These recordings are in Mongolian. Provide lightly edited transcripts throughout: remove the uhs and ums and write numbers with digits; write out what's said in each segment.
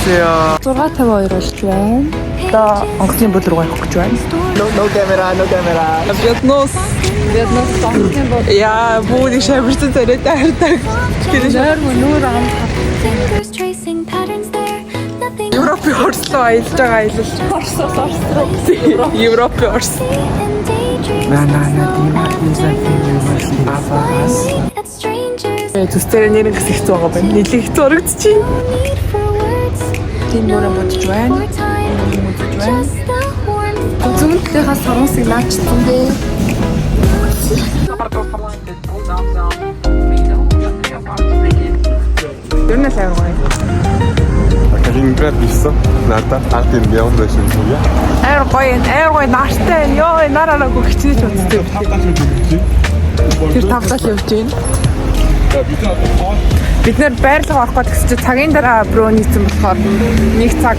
안녕하세요. 6:52 болж байна. Одоо онгоцны буудал руу явах гэж байна. No, no camera, no camera. Вьетнос. Вьетнам онгоцны буудал. Яа, бүгд их шаварсан царайтай хардаг. Нойр мөнөр ам Fingers tracing patterns there. Nothing Европын Орос руу аялж байгаа аялал. Оросоос Орос руу. Европын Орос. and daydreams. На на на тийм Smiling at strangers. Төстэй нэрэн гэсэн хэцүү байгаа байна. Нилээ хэцүү орогдчих. No need for words. Тийм нүрэн бодож байна. For time. Үзэж байна. Just the warmth. Зүүн талынхаа сарвансыг наачсан бэ. Ер нь л амар гоё. Калининград ирсэн. Надад ард юм явна байсан юм яа. Амар гоё юм. Амар гоё нартай юм. Йоо, нар араагүй хичнээн ч үздэг. Тэр тавтал явж байна. Бид нэр байрлал орох гэж гэсэн чинь цагийн дараа бро нийцсэн болохоор нэг цаг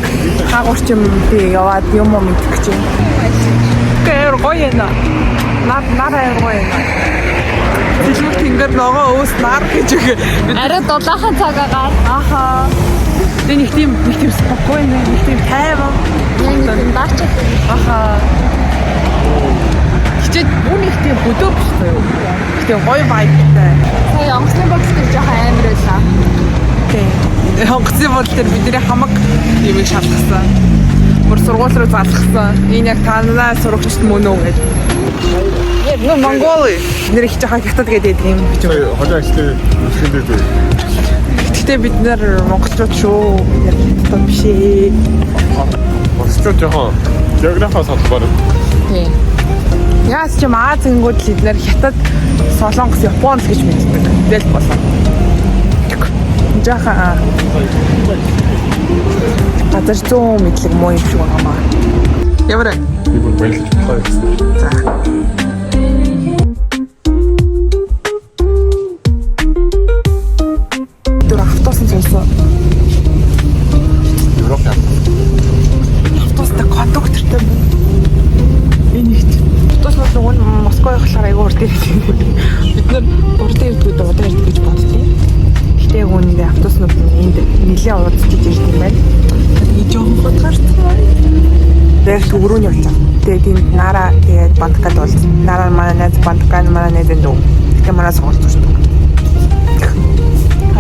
хаагур ч юм би яваад юм уу мэдэх гэж байна. Амар гоё юм. Нар нар амар гоё юм. Дэлгүүр тэнгэр ногоо өөс нар гэж үг. Бид Арай дулаахан цагаагаар Аха. Тэгээ нэг тийм спокойно, нэг тийм тайван. яг нэг юм даач. Аха. Хичээд бүр нэг тийм хөдөө байхгүй юу? Нэг тийм гоё vibe-тай. Сая онгоцны буудал дээр жоохон амар байлаа. Тийм. Онгоцны буудал дээр бидний хамаг юмыг шалгасан. Бүр сургууль руу залгасан. Энэ яг танаа сурагчд мөн үү гэдэг. Нөө Монголи. Нэр их жоохон хятад гэдэг юм гэж үү. Хожоо ажлын үсгэн дээр дээ. Гэхдээ бид нэр монголчууд шүү. Бид нэр хятад биш ээ. Оросчууд жоохон географиа салбар. Тийм. Яас ч юм Аз ингүүд л эднэр хятад, Солонгос, Япон л гэж мэддэг. Тэгэл болоо. Жаахан газар зүүн мэдлэг муу юм шиг байгаа маа. Ямар вэ? Би бүр баярлаж болохоо гэсэн. За. Тэр автобусын суусан. Европ яа. Автобустай кондуктортай юм. Энэ их автобус бол нөгөө нь Москва явахлаар айгүй урд ирдэг. Бид нэр урд ирдэг үү, удаа ирдэг гэж боддیں۔ Гэтэ яг үүндээ автобуснууд нь энд нэлээд удаж ирдэг юм байна. Би жоохон бодгарцсан. Тэгээд өрөөний явж байгаа. Тэгээд энэ Нара тэгээд Бандкад бол Нара манай найз Бандкан манай найз энэ дүү. Гэтэ манай сургууль зурдаг.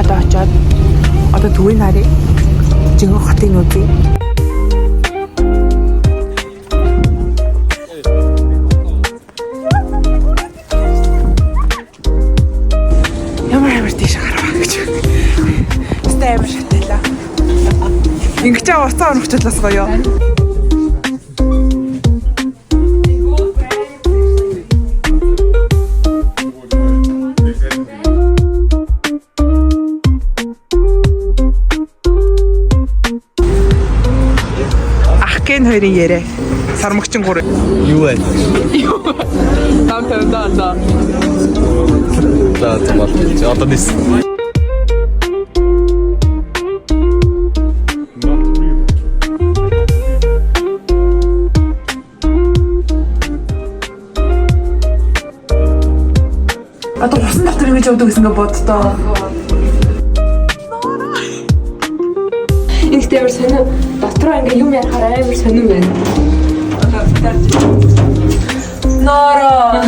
Одоо очиод одоо төвийн нарыг жинхэнэ хотын үзье. Ямар амар тийш гарваа гэж. Өстэй амар шатайлаа. Ингэж уцаа өргөчлөөс гоё. Ах гэн хоёрын яриа. Сармагчин гур. Юу вэ? Нам тавьдаа за. За томал. Одоо нис. Одоо усан дотор ингэж явдаг гэсэн ингээ боддоо. Энэ ихтэй амар сонин дотроо ингээ юм ярихаар амар сонин байна. Нора.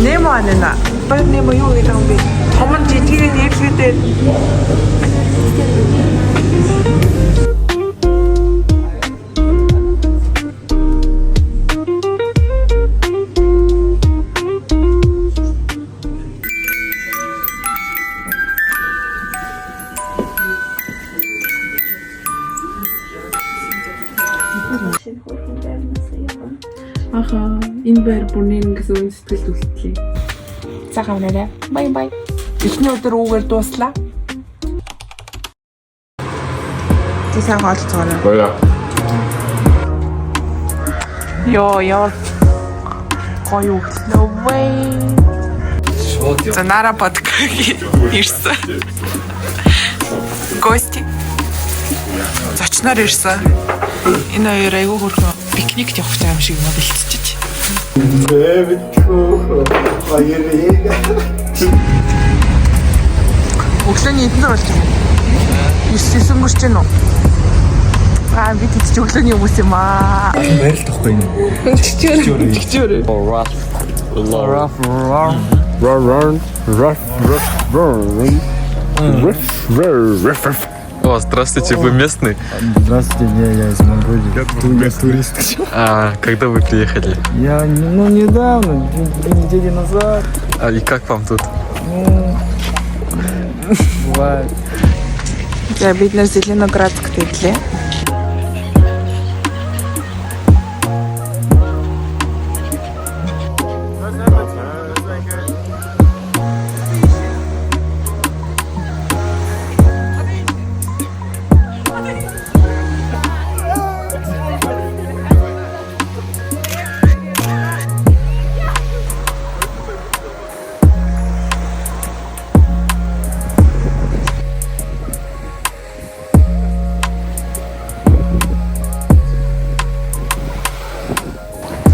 Немо анана. Баг немо юу гэдэг юм бэ? Том нь жижигээр нэрлэгээд. Аха, энэ байр бүр нэг гэсэн үн сэтгэл үлтлээ. За гавнараа. Бай бай. Эхний өдөр үүгээр дууслаа. Тэ сайн хоолцоорой. Баяа. Йоо, ёо. Гоё өглөө вэ. Шууд За Нара подкаст ирсэн. Гости. Зочноор ирсэн. Энэ хоёр айгүй хөрхөн пикникт явах юм шиг юм бэлтчихэж. Өглөөний эднэр болж байна. 9 9 өнгөрч байна уу? Аа, бид ч өглөөний хүмүүс юм аа. Байрал тахгүй юм. Чичвэр. Чичвэр. Rough. Rough, run, rough, rough, run. Rough, rough, rough. О, здравствуйте, вы местный? Здравствуйте, не, я из Монголии. Я турист. А когда вы приехали? Я, ну, недавно, 2 недели назад. А и как вам тут? Ну, бывает. За, бид нар Зеленоградскт ирлээ.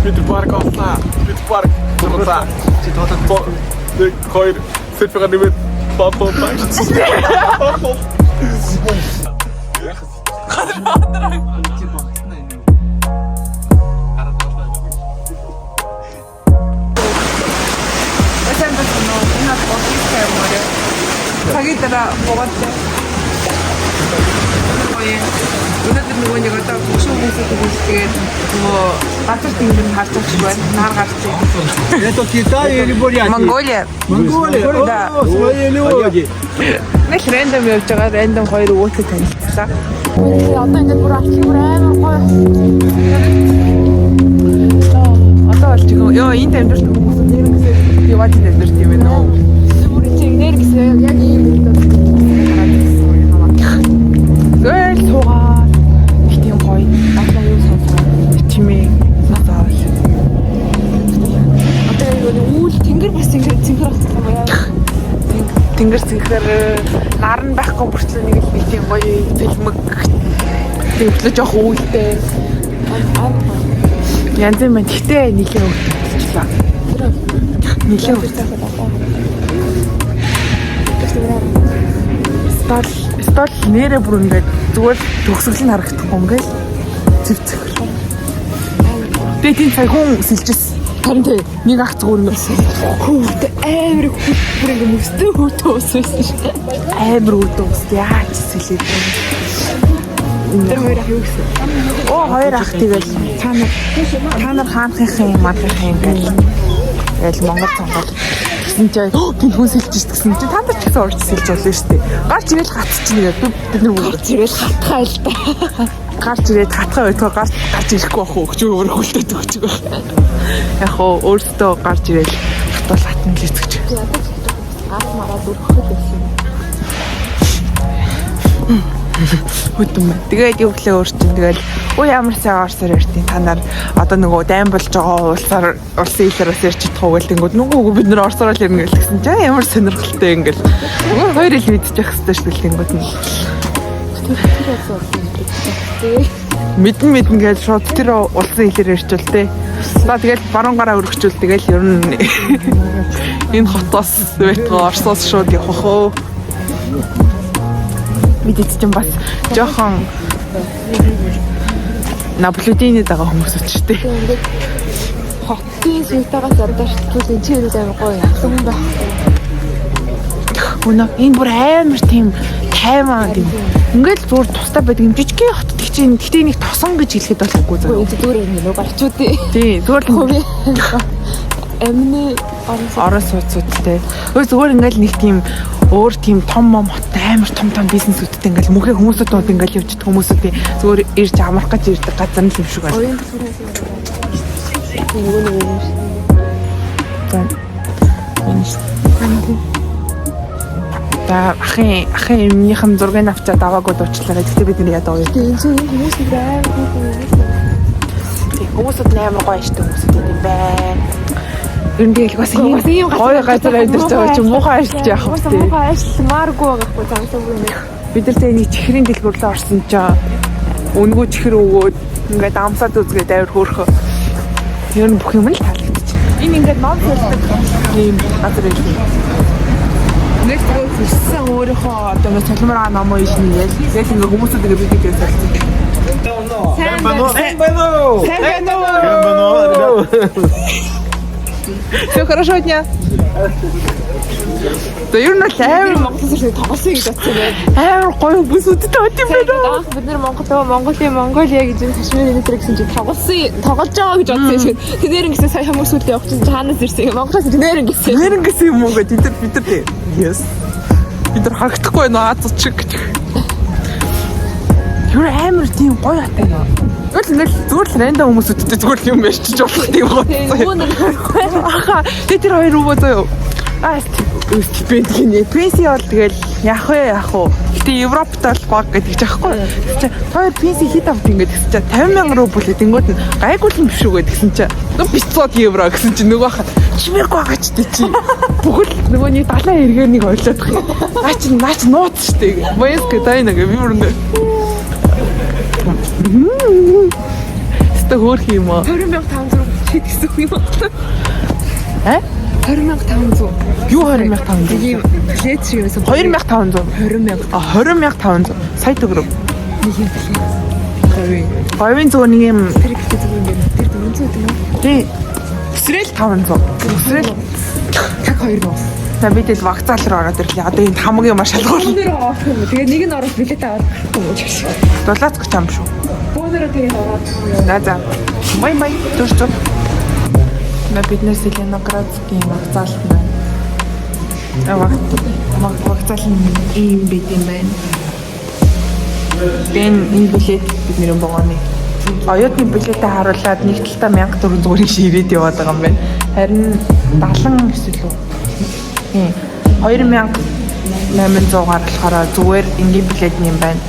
Бид парк оллаа. Бид парк зурлаа. Чи тоолоо. Нэг, хоёр, селфига нэмээд бабо баг. Сайн байна уу? Энэ бол Балтийское море. Цагийн дараа буугаадтай. Гоё. Өнөөдөр нөгөө нэг одоо бөкшин хүмүүсүүд тэгээд нөгөө газар тэнгэр нь харж байгаа шиг байна. Нар гарч байна. Это Китай или Бурятия? Монголия. Монголия. Да. О, свои люди. Нэг рандом явж байгаа рандом хоёр өвөөтэй танилцлаа. Одоо ингээд бүр артлын бүр амар гоё. Одоо болж байгаа. Йоо, энд амьдарч хүмүүс нэрнгэсээ яваад энд амьдарч юм байна уу? Бүр чи нэр гэсэн яг ийм юм даа. Тэгэл суугаад их тийм гоё. Атлаа юу сонсоо. Чимээ сонсоол. Одоо яг нэг үүл тэнгэр бас тэнгэр цэнхэр болсон юм аа. Тэнгэр цэнхэр нар нь байхгүй бүртлээ нэг л нэг тийм гоё цэлмэг. Тэвлээ жоох үүлтэй. Янз юм байна. Гэтэ нилээ өвдөлчлээ. Нилээ өвдөлт. Стол стол нэрээ бүр ингээд зүгээр төгсгөл нь харагдахгүй ингээд цэв цэвэр. Тэгээ тийм сая хүн сэлжсэн. Харин тий нэг ах зүгээр нь Хүүхдээ амар их хүүт бүр ингээ мөстөө хүүтэн ус байсан шүү дээ. Амар үүдэн ус яаж сэлээд байна. Тэр хоёр ах юу гэсэн? Оо, хоёр ах тэгэл та нар хаанхынхын мархынхын ингээл тэгэл Монгол цонгол гэсэн чинь тэнд хүн сэлж шít гэсэн чинь та нар ч гэсэн урьд сэлж болно шүү дээ. Гарч ирээл гатчихна гэдэг бид нар бүр Гарч ирээл хатхаа л та. Гарч ирээд хатхаа байтугай гарч ирэхгүй бах уу өгч өөр хүлдээд өгч байх. Яг хоо өөртөө гарч ирээл хатуул хатна л эцгэж. Гал мараад өргөхөд байсан. Хөтөн байна. Тэгээд юу гэлээ өөр чинь тэгэл өө ямар сайн орсоор ярьтیں۔ Та нар одоо нөгөө дайн болж байгаа улсаар улсын хэлээр бас ярьж чадах уу гэл тэнгүүд нүгөө үгүй бид нар орсоор л ярина гэл тэгсэн чинь ямар сонирхолтой ингээл хоёр хэл мэдчих хэвээр шүү дээ тэнгүүд нь. Тэр болсон юм гэдэг. Мэдэн мэдэн гэж шууд тэр улсын хэлээр ярьчвал те. За, тэгэл баруун гараа өргөчвөл тэгэл ер нь энэ хотоос байтгаа Оросоос шууд явах уу. Бид чинь бас жоохон наблюдение байгаа хүмүүс ч те. Ингээд хотын суйтаагаас ядарч энэ чи ерөөс амар гоё юм байх. Өнөө энэ бүр амар тийм таймаа тийм. Ингээл зүгээр тустай байдаг юм жижигхэн хот тэг чинь гэтээ нэг тосон гэж хэлэхэд бол үгүй заа. Энэ зүгээр юм нөө гарчууд тий. Тийм, зүгээр л Амны орон орон сууцуудтай. Өө зүгээр ингээл нэг тийм өөр тийм том мом хоттой амар том том бизнесүүдтэй ингээл мөнхөө хүмүүсүүд бол ингээл явж идэх хүмүүсүүдийн зүгээр ирж амрах гэж ирдэг газар нь л юм шиг байна. Оюун төсвөрөөс нөгөө нэг юм шиг. За. Энэ шүү. За, ахын эмнийхэн зургийг авчаад аваагүй дуучлаарай. Гэхдээ бид нэр ядаа юу. Тэгээ энэ чинь энэ хүмүүс нэг амар хүмүүс юм. Тийм, хүмүүсүүд нь амар гоё штэ хүмүүсүүд юм байна. Ер нь тэгэл бас Бас ийм гоё газар амьдарч байгаа чинь муухай ажиллаж явах Угаасаа хэрэгтэй. муухай ажилламааргүй байгаа хгүй замсаагүй юм. Бид нар тэгээ нэг чихрийн дэлгүүрлээ орсон чинь өнгөө чихэр өгөөд ингээд амсаад үзгээд амар хөөрхөө. Ер нь бүх юм л таалагдчих. Энэ ингээд ном солидог ийм газар байж байна. Нэг зүгээр хүссэн өөрийнхөө одоо ингээд солимоор байгаа номоо иш нэгээл тэгэл ингээд хүмүүсүүд ингээд бид ингээд солилцсон. Сайн байна уу? Сайн байна уу? Сайн байна уу? Сайн байна уу? Всё хорошего дня. За ер нь бол амар Монгол улсыг тоглосон гэж бодсон байх. амар гоё хүмүүсүүдтэй байт юм байна. Анх бид нэр Монгол Монголын Монголиа гэж энэ Кашмир энэ төр гэсэн чинь тоглосон тоглож байгаа гэж бодсон юм шиг. Тэнээр ингэсэн сая хүмүүс үлээ явах чинь чаанаас ирсэн. Монголоос тэнээр ингэсэн. Нэр ингэсэн юм уу гэж бид нар тий. Yes. Бид нар харагдахгүй байна Аз чиг гэж. Юу амар тийм гоё хат юм. Зүгээр л ингээл зүгээр л рандом хүмүүсүүдтэй зүгээр л юм ярьчих болох тийм гоё. Нөгөө нэг Аха. Тэгээ тэр хоёр өвөө заяа. Аа стипенд гинэ. Пенси бол тэгэл яах вэ яах вэ? Гэтэ Европт бол баг гэдэг ч аахгүй. Тэгсэн чинь хоёр пенси хэд авд ингээд гэсэн чинь 50 мянга рубль гэдэнгүүт нь гайгүй юм биш үү гэдгсэн чинь 500 евро гэсэн чинь нөгөө хаа чимээгүй байгаа ч тий чи. Бүхэл нөгөө нэг далайн эргээр нэг ойлоодох юм. Наа чи наа чи нууц штэ. Баяск тайна гэ би бүр нэ. Өстө хөөх юм аа. 20500 рубль чид гэсэн үг юм байна. Э? 20500. Юу 20500? Ийм плед шиг юмсан. 2500. 20000. А 20500 сая төгрөг. Нэг юм плед. Говийн. Говийн зүгээр нэг юм Тэр ихтэй зүгээр юм байна. Тэр 400 юм уу? тий. Өсрэл 500. Өсрэл Цаг 2 мөн. за бид л вокзал руу ороод ирлээ. Одоо энэ хамаг юм шалгуул. Бөөнөрөө орох юм. Тэгээ нэг нь орох билет аваад гарахгүй юм шиг. Дулаацгч юм шүү. Бөөнөрөө тэгээ ороод. За за. Бай бай. Түр түр. На биднээс Леноградскийн вокзал байна. А вокзал нь ийм байт юм байна. Энэ энэ билет бидний богооны. Оюутны билетээ харуулад нэг талдаа 1400 төгрөг ширээд яваад байгаа юм байна. Харин 79 лүү. Тийм. 2800-аар болохоор зүгээр энгийн билет юм байна.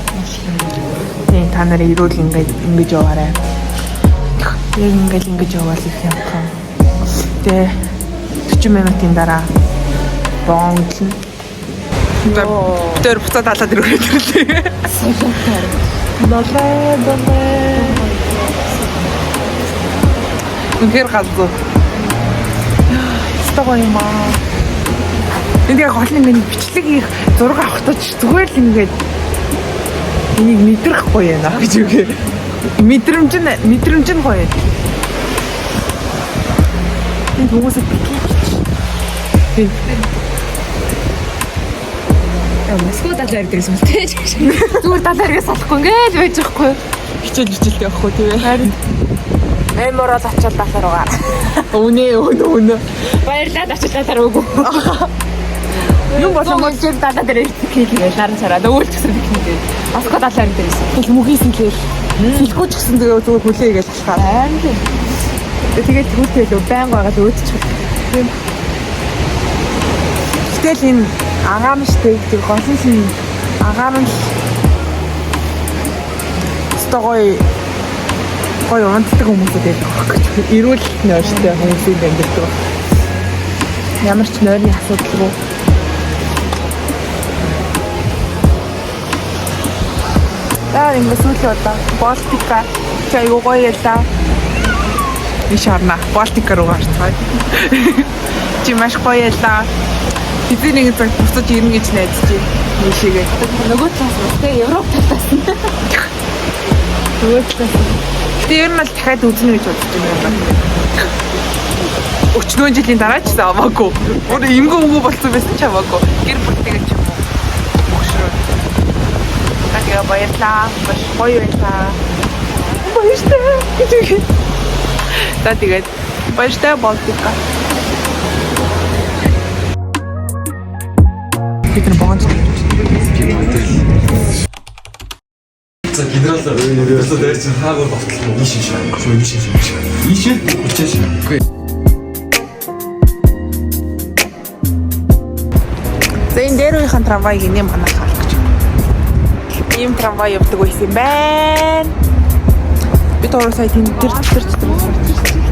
Тийм та нарын эрүүл ингээд ингэж яваарай. Яг ингээл ингэж яваал их юм хан. Тэгээ 40 минутын дараа богоон хөдлөнө. За бид буцаад алаад ирэх ирлээ. Долоо долоо. Үнэхээр галзуу. Стого юм аа. Энд яг гол нь ингээд бичлэг хийх зураг авахдаа ч зүгээр л ингээд энийг мэдрэх гоё юм аа гэж үгүй. Мэдрэмж нь мэдрэмж нь гоё. Энэ хүмүүсээ битлээ. Тийм. Москва далайн эрг дээрээс мэлтэй. Зүгээр далайн эргээс салахгүй ингээд байж байхгүй. Хичээл хичээлтэй явахгүй тийм ээ. Харин Аймаар бол очиод далай руугаа. үнэ үнэ үнэ. Баярлалаа очиод далай руугүй. Юм болон Зүүн далай дээр ирдэг хийлгээл наран чараа өвөл ч гэсэн бикник. Москва далайн эрг дээрээс. Тэгэл мөгийн сэлээр. Сэлгүй ч гэсэн тэгээ зүгээр хүлээгээл алхаа. Харин тийм. Тэгээд тэгвэл лөө байнга байгаа л өөдчих. Тийм. Гэтэл энэ агаам штэ тэр гол нь агаар нь өстой гоё гоё унтдаг хүмүүсүүд байдаг байхгүй. Эрүүл нойртой хүмүүсийн амьдардаг. Ямар ч нойрны асуудалгүй. За ингэ сүүлийн удаа Балтика чи аюу гоё ялаа. Биш харна. Балтика руу гарцгаая. Чи маш гоё ялаа. Хэзээ нэгэн цаг буцаж ирнэ гэж найдаж байна. Нийшээгээ. Нөгөө талаас нь те Европ талаас нь. Нөгөө талаас нь. Гэтэ ер нь бол дахиад үзнэ гэж бодож байна юм байна. Өчнөө жилийн дараа ч гэсэн хамаагүй. Бүр эмгэн өнгө болсон байсан ч хамаагүй. Гэр бүлтэйгээ ч юм уу. Өгшрөө. За тэгээ баярлаа. Маш гоё байлаа. Баяртай гэж үгүй. За тэгээд баяртай Балтика. Бид нар бонд За генерал генерал дээр чинь хаагур болтол ийш ийш. Шүү ийш ийш. Ийш ийш. Үгүй. За энэ дээр үеийнхэн трамвайг инээ манайх харах гэж. Ийм трамвай явдаг байсан юм байна. Би дөрөв сая тийм тэр тэр тэр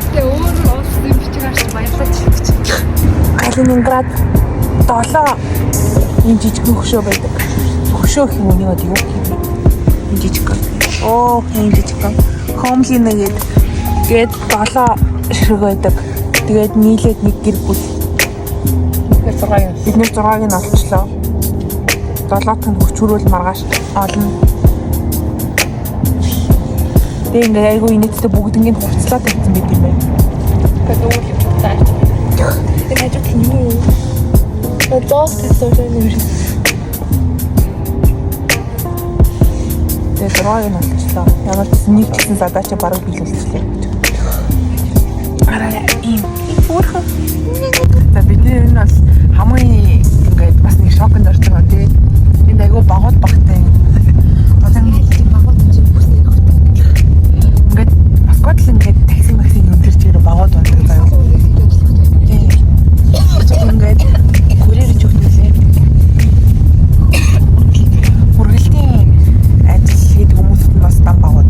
Гэтэ өөр улсын бичиг арч баярлаж гэж. Калининград 7 ийм жижигхэн хөшөө байдаг. Хөшөө гэх юм уу нэг юу гэх юм бэ? Ийм жижигхэн. Оо, ийм жижигхэн. Хомлина гээд гээд 7 ширхэг байдаг. Тэгээд нийлээд нэг гэр бүл. Бид нэр 6-ыг нь олчлоо. 7-т нь хөчрүүл маргааш олно. Тэгээ ингээд айгүй инээдтэй бүгднийг хурцлаад тавьсан байт юм байна. Тэгээд нөгөө юм цааш. Тэр хажууд нь юу? Зоос тавьсан юм шиг. Тэгээ 6-ыг нь олчлоо. Ямар ч гэсэн нэг ч гэсэн задача бараг биелүүлчихлээ. Араа ийм хөөрхөн. За бидний энэ бол хамгийн ингээд бас нэг шоконд орж байгаа тий. Энд айгүй багууд багтай. Одоо ингээд Москвад л ингээд такси макси юм тэр чигээр багууд ундаг заяа. Тий. Ингээд курьер ч өгдөлээ. Хүргэлтийн ажил хийдэг хүмүүсүүд нь бас дан багууд.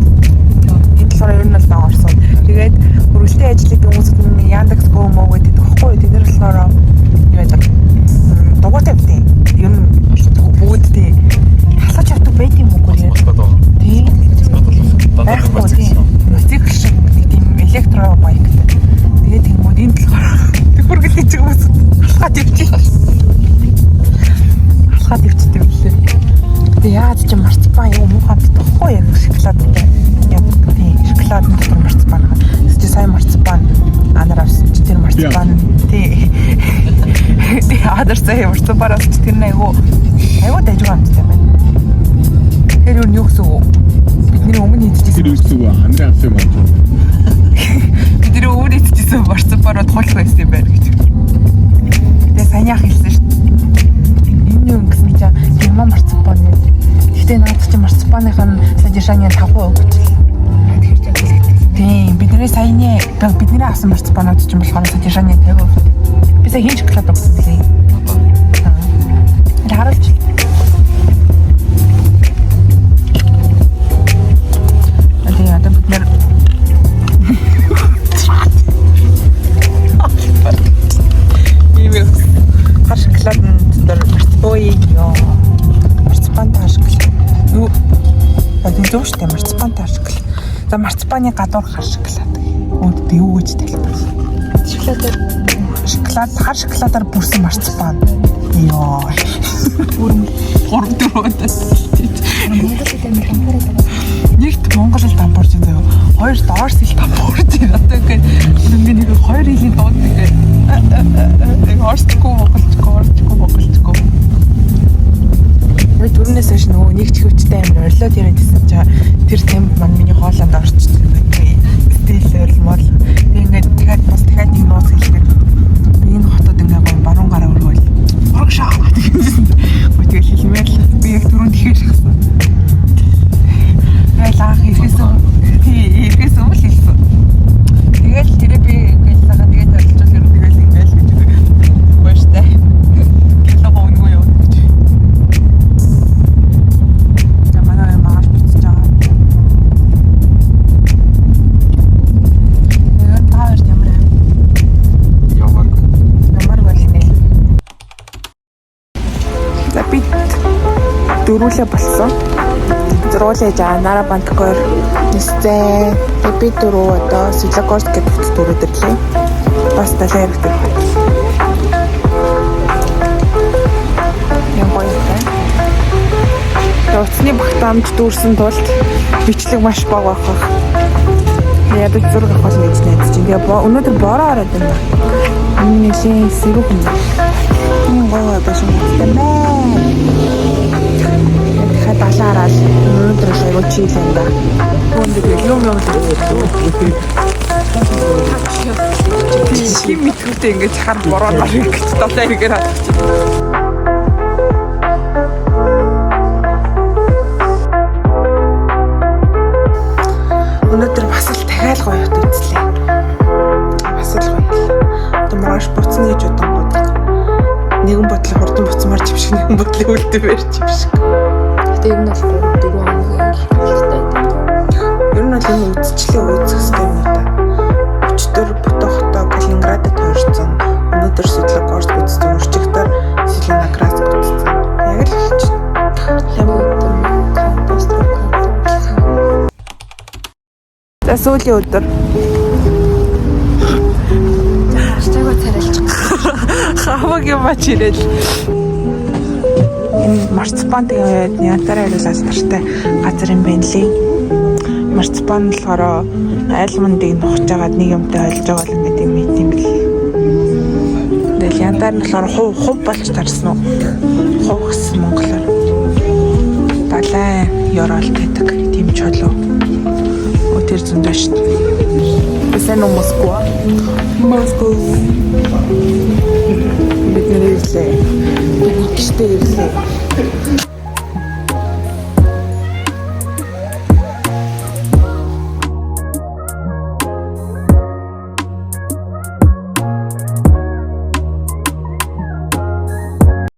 Энэ талаараа ер нь бол дан орсон. Тэгээд хүргэлтийн ажил хийдэг хүмүүсүүд нь Яндекс Go мó гэдэг байхгүй юу? Тэд нар болохоор юу яадаг? Дугуйтай байдیں۔ Ер нь бүгд тий. Халаж явдаг байт юм уу курьер? Москвад байгаа. Тий. Москвад бол дандаа Байхгүй тий. Мотоцикл шиг нэг тийм электро bike тай. Тэгээд тэнгууд энэ талаар тэг хүргэлтийн чиг хүмүүс алхаад явчих. Алхаад явчихдаг юм лээ. Тэгээ яагаад ч марципан юу муухай амттай байхгүй яг шоколадтай. Яг тий шоколадын дотор марципан хаа. Тэгс чи сая марципан анар авсан чи тэр марципан тий. Тий адар сая марципан авсан чи тэр нь айгу айгу дайжгүй амттай байна. Тэр юу юу гэсэн үг? Бидний өмнө идчихсэн. Тэр үсэг андрын авсан юм байна. Бидний өмнө идчихсэн марципанууд хулх байсан юм байна гэж. Тэгээ саяхан хэлсэн шүү дээ. Энэ юу гэсэн чинь герман марципан гэдэг. Гэхдээ наад чинь марципаных нь содержание 5% гэж. Тийм, бидний саяны бидний авсан марципанууд чинь болохоор содержание 50%. Би сая хин шоколад авсан блэ. Аа. Харуулж. Тэгээ одоо бид нэр ийм юм. Хар шоколад дотор марципан ёо. Марципантай хар шоколад. Юу? А тийм зөв штэ марципантай хар шоколад. За марципаны гадуур хар шоколад. Өөд би юу гэж тайлбарлах. Шоколадаар Шоколад хар шоколадаар бүрсэн марципан. Ёо. Гурав дөрөв удаас. Монгол хэл амар дампуураад байгаа. Нэгт монгол хэл дампуурч юм заяа. Хоёрт орос хэл дампуурч юм. Одоо ингээд ингээд нэг хоёр хэлийн дунд ингээд нэг орсчгүй монголчгүй орсчгүй монголчгүй. Би түрүүнээс хойш нөгөө нэг чихвчтэй амар орилоод яриад байсан чинь тэр темп маань миний хоолойд орчсон юм байна. Стил орилмоор л. Тэг ингээд дахиад бас дахиад нэг нууц хэлэхэд би энэ хотод ингээд гоё баруун гараа өргөөл. Урагшаа гэсэн. Гоо тэгэл хэлмээр л би яг түрүүн тэгэхээр шахсан. Тэгэл анх ирэхээс өмнө тий ирэхээс өмнө л хэлсэн. Тэгэл тэрэ би ингээл сага тэгээд орилжвал ер нь тэгэл ингээл гэж баяртай. Килого үнэгүй юу гэж. За манай юм багаж буцаж байгаа. Тэгээд та хоёрт ямар юм? Ямар Ямар бол нэ? За бид дөрүүлээ болсон. Зургуулээ жаа Нара банкоор нисцээ. Тэгээ бид дөрөв одоо Светлогорск гэдэг хотод өрөөд ирлээ. Бас далайн эрэг хот. Юм гоё юм. Тэгээ утасны багтаамж дүүрсэн тулд бичлэг маш бага байх. Тэгээ ядаж зураг авах гэж найдаж чинь. Тэгээ өнөөдөр бороо ороод байна. Энэ нэлийн сэрүүхэн юм. Энэ гоё гоё байсан юм байна. Тэгэхээр далаараад өнөөдөр их айгуу chill юм да. Өнөөдөр юм юм л хим мэдхүүтэй ингэж хар бороо орно гэж далайн эргээр хадчих. Өнөөдөр бас л дахиад гоё хот үзлээ. Бас л гоё л. Одоо маргааш буцна гэж бодонгууд нэгэн бодлоо хурдан буцмаар ч юм шиг нэгэн бодлоо үлдээ барьж юм шиг. Гэтэ ер нь бол 3 4 хоног ингэ хэрэгтэй. Ер нь бол энэ үзчлээ үзэх хэрэгтэй юм уу та. Өчтөр Бутохто Калининградд тойрсон. Өнөөдөр Светлогорск үзсэн. Өчигдөр Зеленоградск үзсэн. Яг л хэлчихнэ. Өдөр кампус кампус. За сүүлийн өдөр. Thank you much ирэл. Энэ марципан тэгээд янтараа хариул алдартай газар юм байна лээ. Марципан болохоор almond ыг нухаж агаад нэг юмтай холж байгаа л ингээд юм идэм бэл. Тэгэл янтар нь болохоор хувь хувь болж тарсан уу? Хувь гэсэн монголоор. Далайн ёроол гэдэг тийм чулуу. Өө, тэр зөндөө шүү дээ. Сайн уу, Москва? Москва. Бид нэр ирлээ. Бид гэртээ ирлээ.